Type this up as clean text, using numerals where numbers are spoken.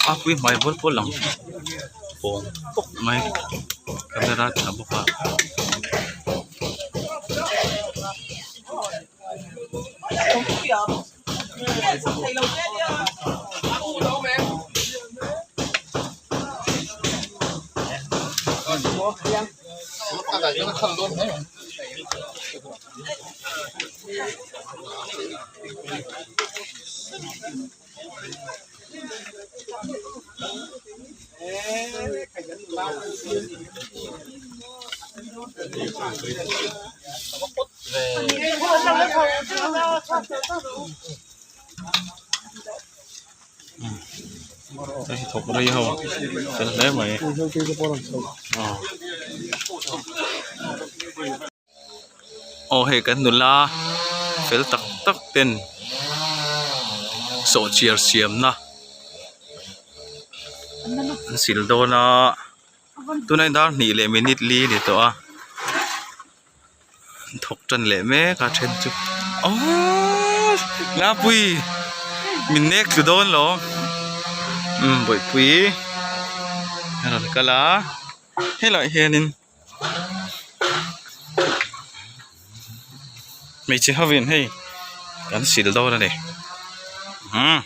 A pui hmai bual pawl ang pawng pawk mai camera tha bawk a. Hei thawk rei ho fel hle mai aw hei kan nula fel tak tak ten sawhchiar siamna an sil dawn a tunah dar hnih leh minute li a ni tawh a an thawk tan leh mek a then chu aww Lapuii min nek tlu dawn lo umm bawihpui a rawn kal a helaiah hianin. Hmeichhe ho in hei kan sil dawn a ni umm.